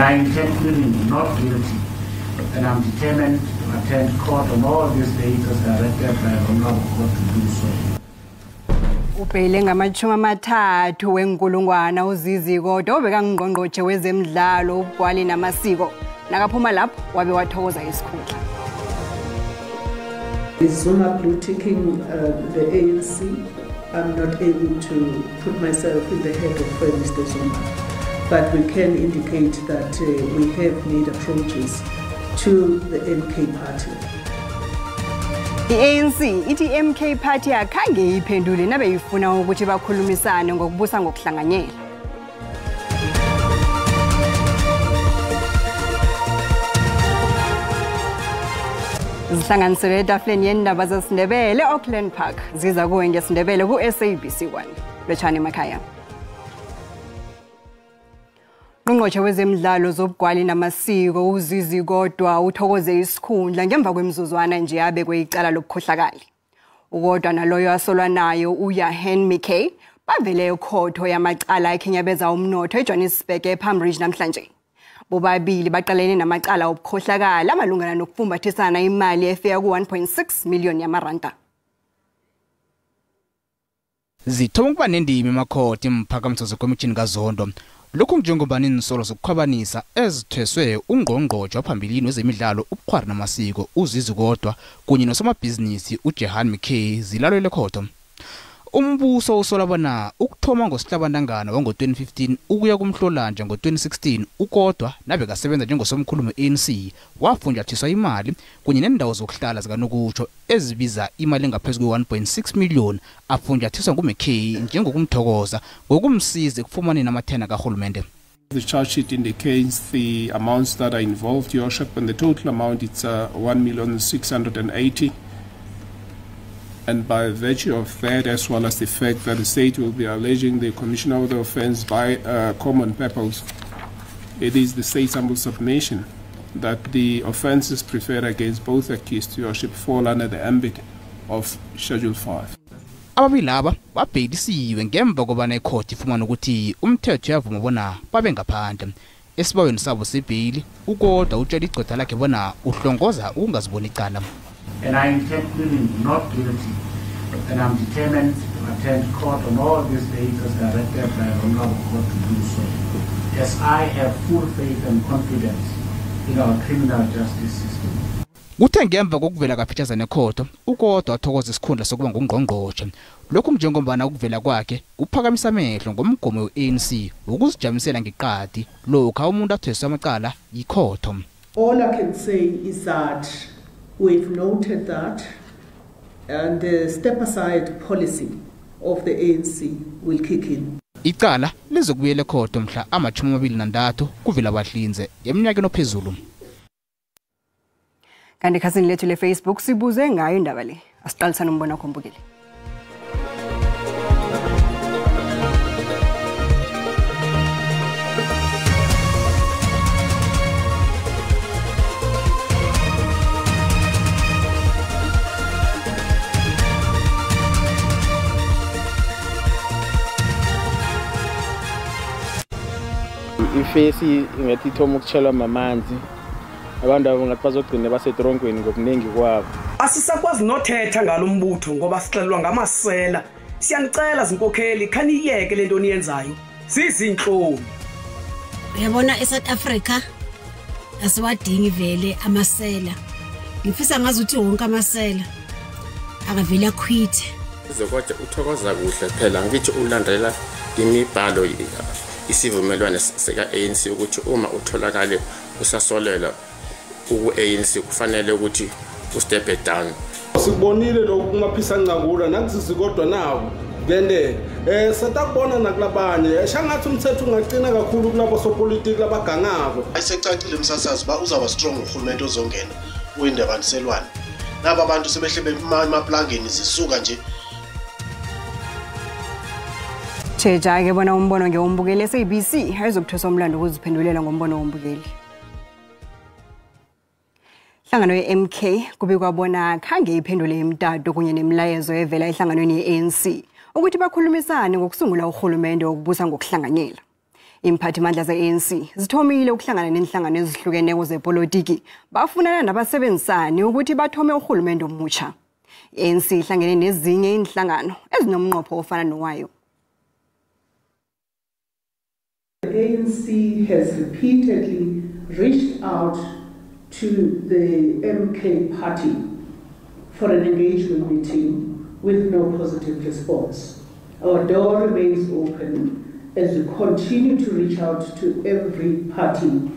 I intend pleading not guilty, and I'm determined to attend court on all these dates as directed by the Honorable Court to do so. Ubhele ngama-30 wenkulungwana uZizi Kodwa obekangungqongqotjhe wezemidlalo, ubugwali namasiko. Nakaphuma lapho wabe wathokoza isikhundla. Is Zuma blue ticking the ANC? I'm not able to put myself in the head of Mr. Zuma, but we can indicate that we have made approaches to the MK Party. I-ANC ithi i-MK Party akhange iphendule nabeyifuna ukuthi bakhulumisane ngokubusa ngokuhlanganyela. Zihlanganiselwe etafuleni yendaba zesiNdebele Auckland Park. Ziza kuwe ngesiNdebele ku-SABC 1. Lotshani emakhaya. Ngqongqotjhe wezemidlalo zobugwali namasiko uZizi Kodwa uthokoze isikhundla ngemva kwemizuzwana nje abekwe icala lobukhohlakali. Ukodwa naloyo asolwa nayo uYahen Mickey bavele ekhotho yamacala ekhinyabeza umnotho eJohannesburg ePalm Ridge namhlanje. Bobabili baqalene namacala obukhohlakali amalungana nokufumbathisana imali efika ku-1.6 million yamaranda. Zithoma ukuba nendima emakhotho imphakamiso zekomishini kaZondo. Lokhu njengoba ninsolo zokukhwabanisa ezithweswe ungqongqotjhe waphambilini wezemidlalo, ubukhwari namasiko uZizi Kodwa kunye nosomabhizinisi uJehan McKay zilalelwe ekhotho. Umbuso usola bona ukuthoma ngosihlabantangana wango-2015 ukuya kumhlolanja ngo-2016 uKodwa nabekasebenza njengosomkhulumi we-ANC wafunjathiswa imali kunye nendawo zokuhlala zikanokutsho ezibiza imali engaphezu kwe-1.6 million afunjathiswa nguMcKay njengokumthokoza ngokumsiza ekufumaneni amathenda karhulumende. The charge sheet indicates the amounts that are involved, Your Worship, and the total amount it's 1,680,000. And by virtue of that, as well as the fact that the state will be alleging the commission of the offense by common purpose, it is the state's humble submission that the offenses preferred against both accused, Your Worship, fall under the ambit of Schedule 5. Ababili laba babhekisiwe ngemva kobana ikhotho ifumana ukuthi umthetho uyavuma bona babe ngaphandle. Esibaweni sabo sebheyili, uKodwa utshela igqwetha lakhe bona uhlongoza ukungaziboni icala. And I intend pleading not guilty, and I'm determined to attend court on all these dates as directed by the Honorable Court to do so, as I have full faith and confidence in our criminal justice system. Kuthe ngemva kokuvela kafitshazana ekhotho, uKodwa wathokoza isikhundla sokuba ngungqongqotjhe. Lokhu njengombana ukuvela kwakhe kuphakamisa amehlo ngomgomo we-ANC wokuzijamisela ngeqadi lokha umuntu athweswe amacala yikhotho. All I can say is that we've noted that, and the step-aside policy of the ANC will kick in. Icala lizokubuyela ekhotho mhla ama-23 kuVelabahlinze eminyakeni ophezulu. Kanti ekhasini lethu le-Facebook sibuze ngayo indaba le. Asiqalisane umbono wakho mbukeli. Ifesi ingathi ithoma ukutshelwa mamanzi, abantu abo ngathi bazogcina basetronkweni ngobuningi kwabo. Asisakwazi nothetha ngalo mbutho ngoba sixelelwa ngamasela. Siyanicela zinkokheli, khaniyeke lento niyenzayo, sizinhloni. Uyabona eSouth Africa asiwadingi vele amasela. Ngifisa ngazi ukuthi wonke amasela akavele akhwithe. Kodwa uthokoza kuhle phela ngithi ulandela imibhalo isivumelwano seka-ANC ukuthi uma utholakale usasolela uku-ANC kufanele ukuthi ustep down. Sikubonile lokhu kuMaphisa Nqakula nakuZizi Kodwa nawo kuyenteka. Satakubona nakulabanye shangathi umthetho ungaqina kakhulu kulabo sopolitiki labagangako. Ayisecacile umsasazi ba uzaba strong uhulumende ozongena uyindabaniselwane. Naba abantu sebehle emaplangeni zisuka nje. Tjheja-ke bona umbono ngewombukeli SABC ayizokuthweswa umlando ukuziphendulela ngombono wombukeli. Ihlangano ye-MK kubikwa bona khange iphendule imitato kunye nemilayezo evela ehlanganweni ye-ANC ukuthi bakhulumisane ngokusungula urhulumende wokubusa ngokuhlanganyela. Imphathimandla ze-ANC zithomile ukuhlangana nenhlangano ezihlukeneko zepolitiki bafunana nabasebenzisani ukuthi bathome urhulumende omutsha. I-ANC ihlangene nezinye inhlangano ezinomnqopho ofana nowayo. The ANC has repeatedly reached out to the MK party for an engagement meeting with no positive response. Our door remains open as we continue to reach out to every party.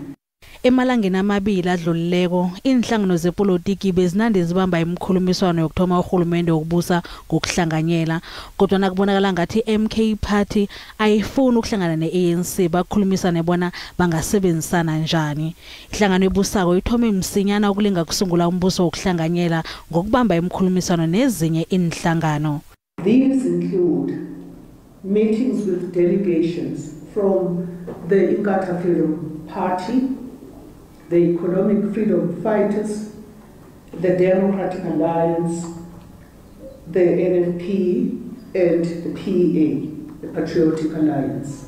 Emalangeni amabili adlulileko, inhlangano zepolitiki bezinande zibamba imikhulumiswano yokuthoma urhulumende wokubusa ngokuhlanganyela, kodwa nakubonakala ngathi MK Party ayifuni ukuhlangana ne-ANC bakhulumisane bona bangasebenzisana njani. Ihlangano ebusako ithome msinyana ukulinga kusungula umbuso wokuhlanganyela ngokubamba imikhulumiswano nezinye inhlangano. These include meetings with delegations from the Inkatha Freedom Party, the Economic Freedom Fighters, the Democratic Alliance, the NFP, and the PA, the Patriotic Alliance.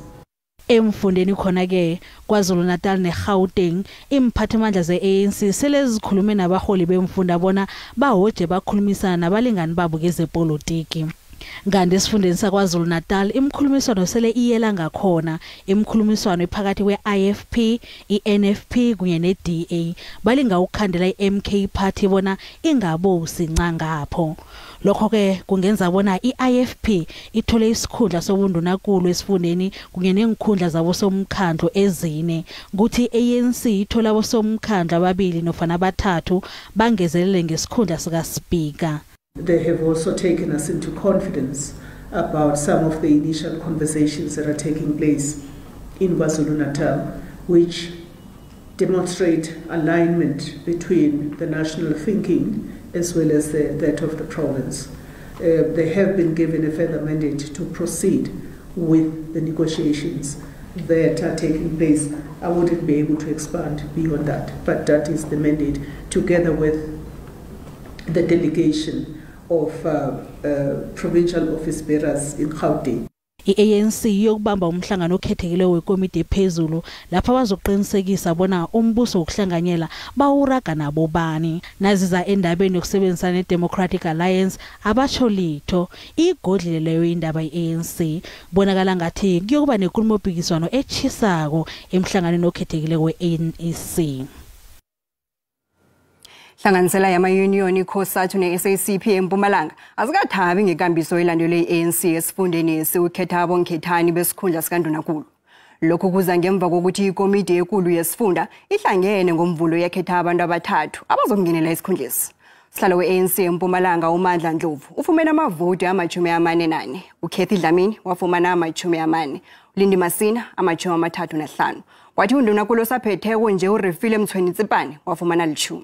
Emfundeni khona ke KwaZulu Natal neGauteng, imphathimandla ze-ANC sele zikhulume nabaholi bemfunda bona bahoje bakhulumisana nabalingani babo ngezepolitiki. Kanti esifundeni saKwaZulu Natal imikhulumiswano sele iyela ngakhona, imikhulumiswano iphakathi kwe-IFP, i-NFP kunye ne-DA balinga ukukhandela i-MK Party bona ingabusi ncangapho. Lokho ke kungenza bona i-IFP ithole isikhundla sobundunankulu esifundeni kunye nengikhundla zabo somkhandlu ezine, kuthi ANC ithola abosomkhandlu ababili nofana abathathu bangezelele ngesikhundla sika speaker. They have also taken us into confidence about some of the initial conversations that are taking place in KwaZulu-Natal, which demonstrate alignment between the national thinking as well as that of the province. They have been given a further mandate to proceed with the negotiations that are taking place. I wouldn't be able to expand beyond that, but that is the mandate, together with the delegation of provincial office bearers in Gauteng. I-ANC yokubamba umhlangano okhethekile wekomiti ephezulu lapha bazoqinisekisa bona umbuso wokuhlanganyela bawuraga nabo bani. Naziza endabeni yokusebenzisana ne-Democratic Alliance abasho litho, igodlile leyo indaba i-ANC. Bonakala ngathi kuyokuba nenkulumompikiswano etshisako emhlanganweni okhethekile we-ANC. Hlanganisela yama-union iCOSATU ne-SACP eMpumalanga azikathabi ngekambiso elandelwe i-ANC esifundeni esiwukhetha abonkhethani besikhundla sikandunankulu. Lokhu kuza ngemva kokuthi ikomiti enkulu yesifunda ihlangene ngomvulo yakhetha abantu abathathu abazokungenela isikhundlesi. Sihlalo we-ANC eMpumalanga uMandla Ndlovu ufumene amavoti 44, uKathy Dlamini wafumana 40, uLindi Masina 35, kwathi undunankulu osaphetheko nje uRefile Mtsweni-Tsipane wafumana 10.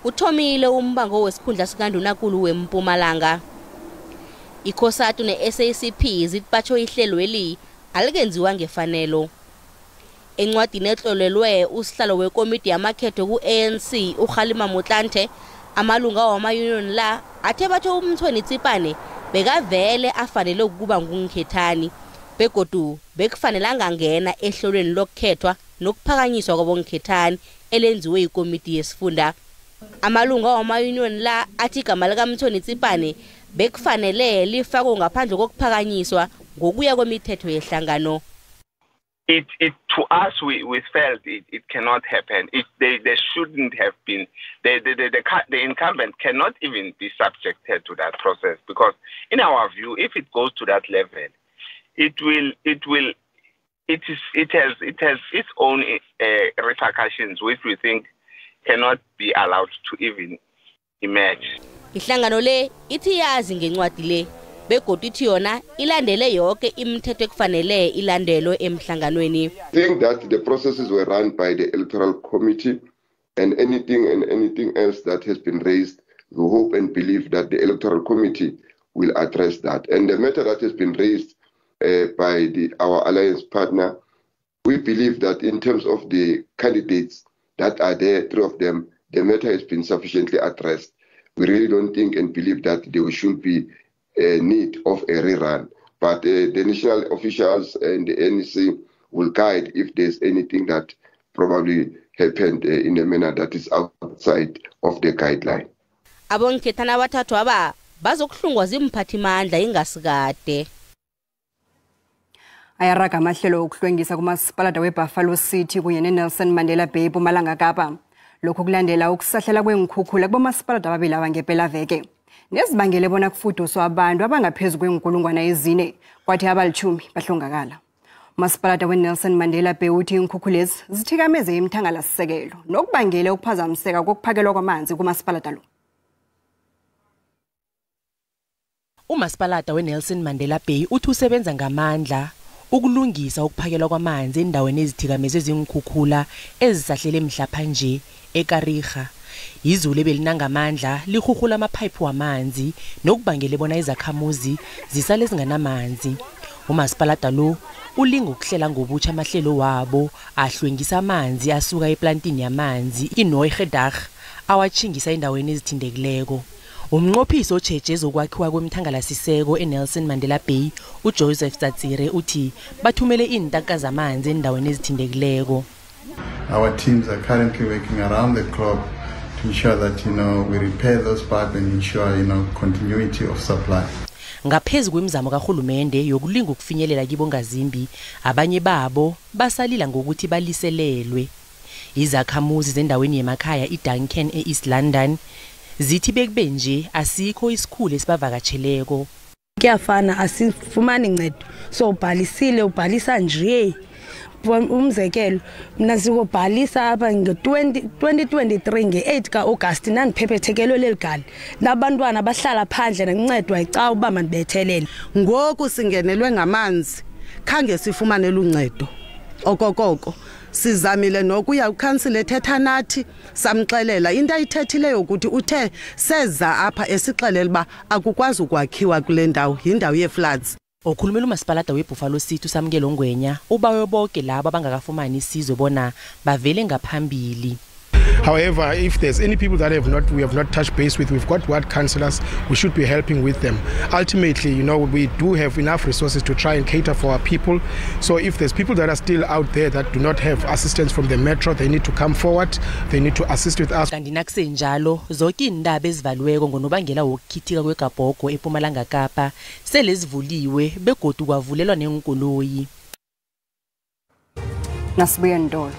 Uthomile umbango wesikhundla sikandunankulu weMpumalanga. ICOSATU ne-SACP zithi batsho ihlelweli alikenziwa ngefanelo. Encwadini etlolelwe usihlalo wekomiti yamakhetho ku-ANC uKgalema Motlanthe, amalunga wama-union la athe batsho uMtsweni-Tsipane bekavele afanele ukuba ngunkhethani begodu bekufanele angangena ehlelweni lokukhethwa nokuphakanyiswa kwabonkhethani elenziwe ikomiti yesifunda. Amalunga wama-union la athi igama likaMtsweni-Tsipane bekufanele lifakwe ngaphandle kokuphakanyiswa ngokuya kwemithetho yehlangano. It to us we felt it cannot happen. They shouldn't have been. The incumbent cannot even be subjected to that process, because in our view, if it goes to that level, it has its own repercussions, which we think cannot be allowed to even emerge. Ihlangano le ithi yazi ngencwadi le begodu ithi yona ilandele yonke imithetho ekufanele ilandelwe emhlanganweni. Think that the processes were run by the electoral committee, and anything else that has been raised, we hope and believe that the electoral committee will address that. And the matter that has been raised by our alliance partner, we believe that in terms of the candidates that are there, 3 of them, the matter has been sufficiently addressed. We really don't think and believe that there should be a need of a rerun. But the national officials and the NEC will guide if there's anything that probably happened in a manner that is outside of the guideline. Abonkhethana abathathu aba bazokuhlungwa zimphathimandla ingasikade. Ayaraga amahlelo okuhlwengisa kumasipalata weBuffalo City kunye neNelson Mandela Bay eMpumalanga Kapa. Lokhu kulandela ukusahlela kwenkhukhula kubomasipalata ababili abangepelaveke. Nezibangele bona kufuduswa abantu abangaphezu kwe-4,000 kwathi abali-10 bahlongakala. Umasipalata weNelson Mandela Bay uthi iinkhukhula lezi zithikameze imithangalasisekelo nokubangele ukuphazamiseka kokuphakelwa kwamanzi kumasipalata lo. Umasipalata weNelson Mandela Bay uthi usebenza ngamandla ukulungisa ukuphakelwa kwamanzi endaweni ezithikamezwe ziinkhukhula ezisahlele mhlapha nje eKariga. Izulu ebelinangamandla lirhurhula amaphayiphi wamanzi nokubangele bona izakhamuzi zisale zinganamanzi. Umasipalata lo ulinga ukuhlela ngobutsha amahlelo wabo ahlwengisa amanzi asuka eplantini yamanzi iNooigedag awatjhingisa endaweni ezithindekileko. Umnqophisi otjheje ezokwakhiwa kwemthangalasisekelo eNelson Mandela Bay uJoseph Tsatsire uthi bathumele iintanka zamanzi endaweni ezithindekileko. Our teams are currently working around the clock to ensure that we repair those pipes and ensure continuity of supply. Ngaphezu kwemizamo karhulumende yokulinga ukufinyelela kibongazimbi, abanye babo basalila ngokuthi baliselelwe. Izakhamuzi zendaweni yemakhaya iDuncan e-East London zithi bekube nje asikho isikhulu esibavakatsheleko. Kuyafana, asifumani ncedo. So ubhalisile, ubhalisa nje. Umzekelo, mina sikobhalisa apha nge-2023 nge-8 ka-August nandiphepethekelwe leli gali. Nabantwana bahlala phandle nancedwa icawa uba mandibethelele. Ngoku singenelwe ngamanzi, khange sifumane luncedo. Okokoko sizamile nokuya ukhansile ethetha nathi, samxelela into ayithethileyo ukuthi uthe seza apha esixelela uba akukwazi ukwakhiwa kule ndawo, yindawo yee-floods. Okhulumela umasipalata weBuffalo City uSamukelo Ngwenya ubawe bonke labo abangakafumani isizo bona bavele ngaphambili. However, if there's any people that we have not touched base with, we've got ward councillors, we should be helping with them. Ultimately, we do have enough resources to try and cater for our people. So if there's people that are still out there that do not have assistance from the metro, they need to come forward, they need to assist with us. Kanti nakusenjalo, zonke iindaba ezivaliweko ngonobangela wokukhithika kwegabhogo eMpumalanga Kapa sele zivuliwe begodu kwavulelwa neenkoloyi. Nasibuye Ndolo.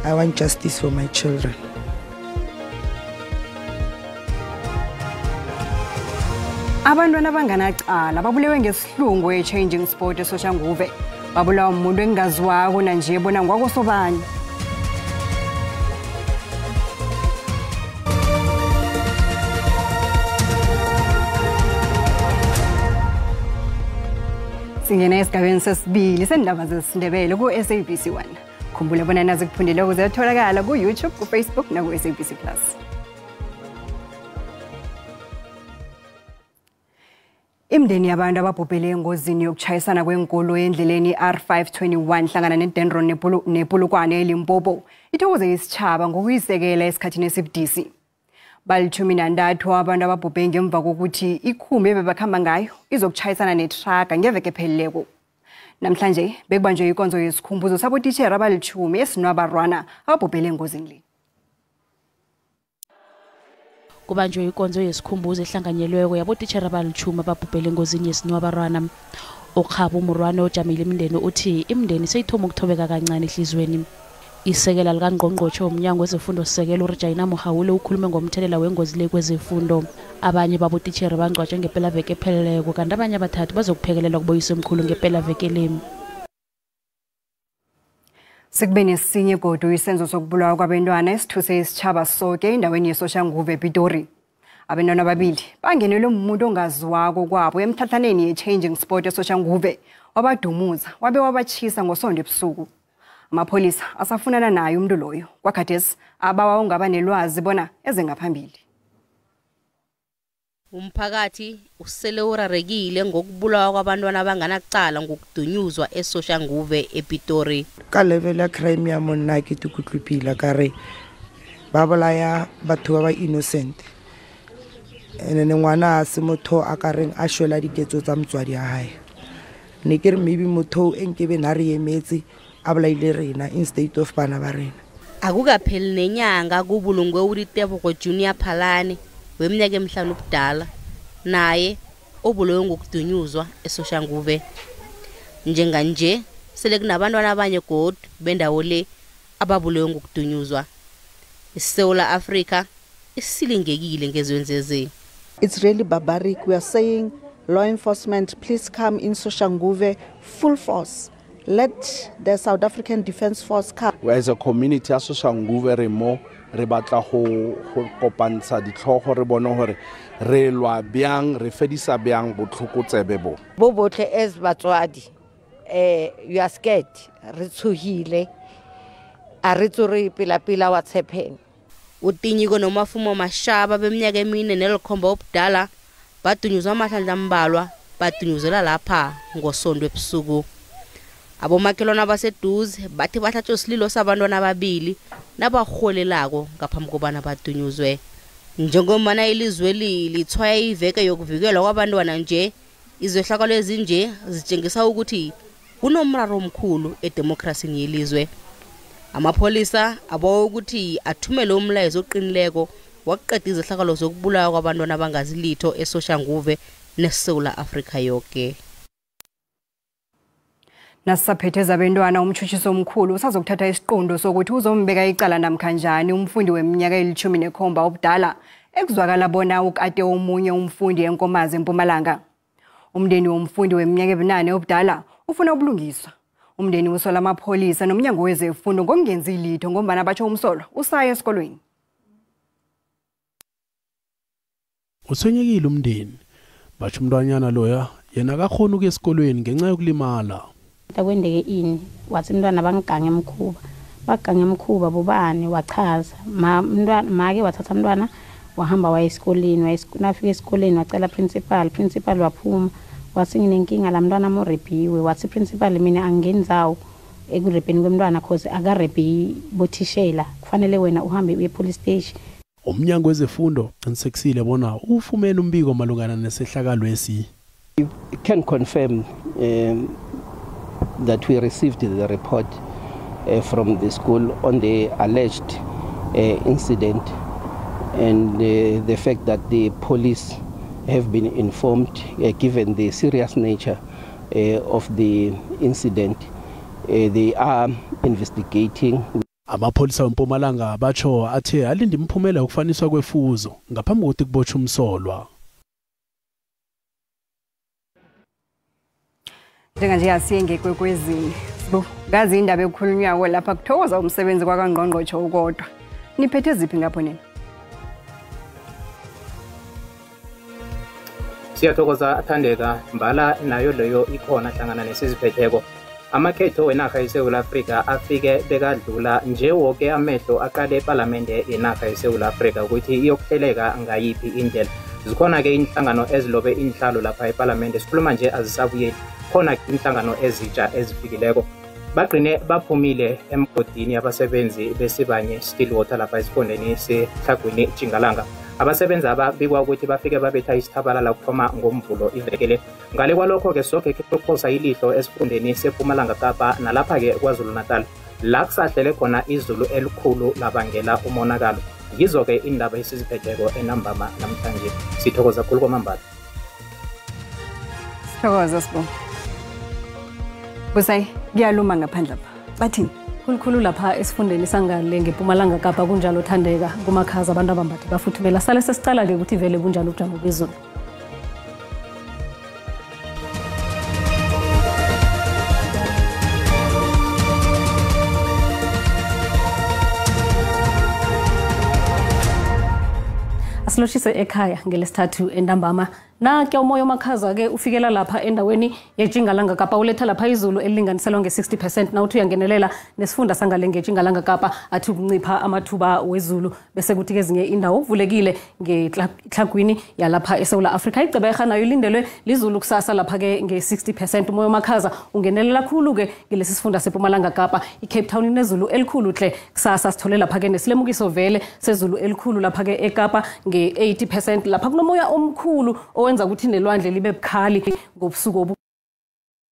I want justice for my children. Abantwana abanganacala babulewe ngesihlungu e-Changing Sport eSoshanguve. Babulawa umuntu engaziwako nanje bona ngwakosobani. Singena esigabeni sesibili sendaba zesiNdebele ku-SABC 1. Khumbula bona nazikuphundileko ziyatholakala ku-YouTube, ku-Facebook naku-SABC Plus. Imindeni yabantu ababhubhele engozini yokuchayisana kwenkoloyi endleleni R521 hlangana neDendron nePolokwane eLimpopo ithokoze isitjhaba ngokuyisekela esikhathini esibudisi. Bali-13 abantu ababhubhe ngemva kokuthi ikhumbi ebebakhamba ngayo izokuchayisana netraga ngeveke ephelileko. Namhlanje bekubanjwe ikonzo yesikhumbuzo sabotitjhere abali-10 esinwabarwana ababhubhele engozini le. Kubanjwe ikonzo yesikhumbuzo ehlanganyelweko yabotitjhere abali-10 ababhubhele engozini yesinwabarwana. Ukhabo Murwana ojamile imindeni uthi imindeni seyithoma ukuthobeka kancane ehlizweni. Isekela likangqongqotjhe womnyango wezefundo sisekelo uRegina Mhaule ukhulume ngomthelela wengozi le kwezefundo. Abanye babotitjhere bangcwatshwe ngepelaveke epheleleko kanti abanye abathathu bazokuphekelelwa kuboyisemkhulu ngepelaveke le. Sekube nesinye godu isenzo sokubulawa kwabentwana esithuse isitjhaba soke endaweni yeSoshanguve ePitori. Abentwana ababili bangenelwe umuntu ongaziwako kwabo emtlhatlhaneni ye-Changing Sport eSoshanguve, wabadumuza wabe wabatshisa ngoSonto ebusuku. Amapholisa asafunana naye umuntu loyo. Kwakhathesi abawa ungaba nelwazi bona eze ngaphambili. Umphakathi usele urarekile ngokubulawa kwabantwana abanganacala ngokudunyuzwa eSoshanguve ePitori. Ka level ya crime ya monna ke tukutlupila ka re ba bolaya batho ba ba innocent. Ene ngwana a se motho a ka reng a shwela diketso tsa motswadi wa hae. Ne ke re maybe motho e nkebe na re emetse a bolaile rena instead of bana ba rena. Akukapheli nenyanga kubulungwe uLitebogo Junior Phalane weminyaka emihlanu ubudala naye obulewe ngokudunyuzwa eSoshanguve. Njenganje sele kunabantwana abanye godu bendawo le ababulewe ngokudunyuzwa. ISouth Africa isilingekile ngezwenzeze. It's really barbaric. We are saying law enforcement, please come in Soshanguve full force. Let the South African Defence Force come. As a community, Soshanguve re mo re batla go kopantsha ditlhogo re bone hore re lwa byang re fedisa byang botlhokotsebe bo. Bo botle as batswadi you are scared, re tshohile a re tsore pela pela wa tshepeng. Utinyiko noMafumo Mashaba beminyaka emine nelikhomba obudala badunyuzwa amahlandla ambalwa badunyuzelwa lapha ngoSonto ebusuku. Abomakhelwane abaseduze bathi bahlatshwe isililo sabantwana ababili nabaholelako ngaphambi kobana badunyuzwe. Njengombana ilizwe lithwaya iveke yokuvikelwa kwabantwana nje, izehlakalo ezinje zitshengisa ukuthi kunomraro omkhulu edemokrasini yelizwe. Amapholisa abawa ukuthi athumele umlayezo oqinileko waqeda izehlakalo zokubulawa kwabantwana abangazilitho eSoshanguve neSouth Africa yoke. Nasisaphethe zabentwana, umtshutshiso omkhulu usazokuthatha isiqunto sokuthi uzombeka icala namkhanjani umfundi weminyaka eli-17 obudala ekuzwakala bona ukate omunye umfundi eNkomazi eMpumalanga. Umndeni womfundi weminyaka ebunane obudala ufuna ubulungiswa. Umndeni usola amapholisa nomnyango wezefundo ngokungenzi litho ngombana batsho umsolo usaya esikolweni. Uthwenyekile umndeni, batsho umntwanyana loya yena akakhona ukuya esikolweni ngenxa yokulimala. Kwendeke ini wathi umntwana bangigange emkhuba, bagange emkhuba bobani, wachaza umntwana make wathatha umntwana wahamba waya esikoleni. Nafika esikoleni wacela principal waphuma wathi nginenkinga la mntwana morebiwe. Wathi principal mina angingenzawo ekurebheni kwemntwana cause akarebhi bothishela, kufanele wena uhambe uye police station. Umnyango wezefundo qinisekisile bona ufumene umbiko malungana nesehlakalo esi. Can confirm that we received the report from the school on the alleged incident and the fact that the police have been informed given the serious nature of the incident. They are investigating. Amapholisa weMpumalanga batsho athe alinde imiphumela yokufaniswa kwefuzo ngaphambi kokuthi kubotshwe umsolwa. Njenganje asiye ngekwekwezini. Sibu, ngazi indaba ekukhulunywako lapha kuthokoza umsebenzi kwakangqongqotjhe uKodwa. Niphethe ziphi ngapho nina? Siyathokoza Thandeka, mbala nayo leyo ikhona hlangana nesiziphetheko. Amakhetho wenarha yeSouth Africa afike bekadlula nje woke amehlo aqale ePalamende yenarha yeSouth Africa ukuthi iyokuhleleka ngayiphi indlela. Zikhona-ke inhlangano ezilobe inhlalo lapha ePalamende, sikhuluma nje azisabuyeli. Khona inhlangano ezitsha ezifikileko. Bagcine baphumile emgodini abasebenzi besibanye Stillwater lapha esifundeni seTlhagwini Tjingalanga. Abasebenzi ababikwa ukuthi bafike babetha isithabalala ukuthoma ngoMvulo ivekele. Ngale kwalokho-ke soke kuphosa ilihlo esifundeni sePumalanga Kapa nalapha-ke KwaZulu Natal la kusahlele khona izulu elikhulu labangela umonakalo. Yizo-ke indaba esiziphetheko enambama namhlanje. Sithokoza khulu kwamambala. Sithokoza Sibu. Busayi, kuyaluma ngaphandle lapha. Bathini? Khulukhulu lapha esifundeni sangale ngePumalanga Kapa kunjalo Thandeka, kumakhaza abantu abambathe bafuthumela. Sale sesicala-ke ukuthi vele kunjalo ubujamo bezulu. Asilotshise ekhaya ngelesithathu entambama. Nakuya umoya omakhaza-ke ufikela lapha endaweni yeTjingalanga Kapa, uletha lapha izulu elilinganiselwa nge-60%. Nawuthi uyangenelela nesifunda sangale ngeTjingalanga Kapa, athi ukuncipha amathuba wezulu, bese kuthi kezinye indawo kuvulekile ngetlhagwini yalapha eSouth Africa. IGqeberha nayo ilindelwe lizulu kusasa lapha-ke nge-60%. Umoya omakhaza ungenelela khulu-ke ngilesi sifunda sePumalanga Kapa. I-Cape Town inezulu elikhulu hle kusasa, sithole lapha-ke nesilemukiso vele sezulu elikhulu lapha-ke eKapa nge-80%. Lapha kunomoya omkhulu owenza ukuthi nelwandle libe bukhali ngobusuku.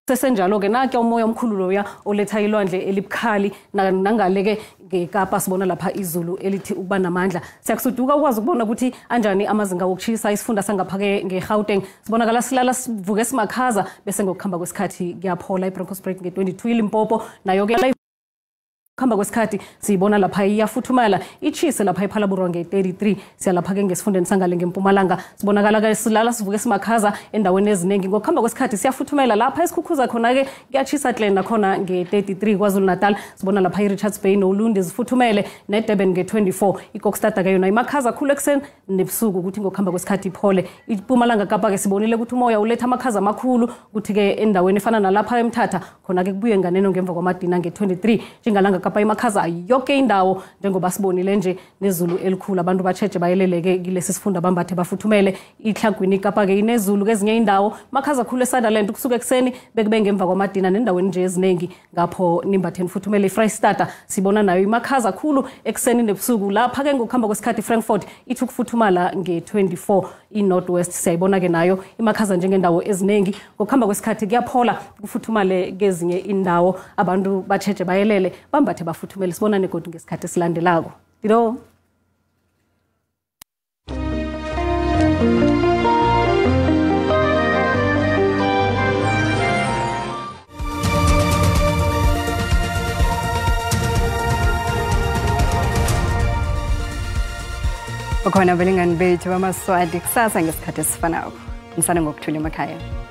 Sesenjalo-ke nakuya umoya omkhulu loya oletha ilwandle elibukhali nangale-ke ngeKapa sibona lapha izulu elithi ukuba namandla. Siyakusuduka ukwazi ukubona ukuthi anjani amazinga wokushisa. Isifunda sangapha-ke nge-Gauteng sibonakala silala sivuke simakhaza, bese ngokuhamba kwesikhathi kuyaphola. I-Bronkhorstspruit nge-22, iLimpopo nayo-ke kuhamba kwesikhathi siyibona lapha iyafuthumala, ichise lapha ePhalaborwa nge-33. Siyalapha-ke ngesifundeni sangale ngempumalanga, sibonakala-ke silala sivuke simakhaza endaweni eziningi, ngokuhamba kwesikhathi siyafuthumela. Lapha esikhukhuza khona-ke kuyachisa hle nakhona nge-33. KwaZulu Natal sibona lapha i-Richards Bay noLundi zifuthumele, neDurban nge-24. IKokstad-ke yona imakhaza khulu ekuseni nebusuku, ukuthi ngokuhamba kwesikhathi iphole. IPumalanga Kapa-ke sibonile ukuthi umoya uletha amakhaza amakhulu, kuthi-ke endaweni efana nalapha eMthatha khona-ke kubuye nganeno ngemva kwamadina nge-23. Tjingalanga Kapa imakhaza yoke indawo njengoba sibonile nje, nezulu elikhulu. Abantu batjheje bayeleleke kilesi sifunda, bambathe bafuthumele. Itlhagwini iKapa-ke inezulu kezinye indawo, makhaza khulu eSunderland kusuka ekuseni bekube ngemva kwamadina, nendaweni nje eziningi ngapho nimbathe nifuthumele. IFreyistata sibona nayo imakhaza khulu ekuseni nebusuku. Lapha-ke ngokuhamba kwesikhathi iFrankfurt ithi ukufuthumala nge-24. I-North West siyayibona-ke nayo imakhaza njengendawo eziningi, ngokuhamba kwesikhathi kuyaphola kufuthumale kezinye indawo. Abantu batjheje bayelele, bambathe bafuthumele. Sibonane godu ngesikhathi esilandelako. Dilo. Ukhona balingani bethu bamaswati kusasa ngesikhathi esifanako. Nisane ngokuthula emakhaya.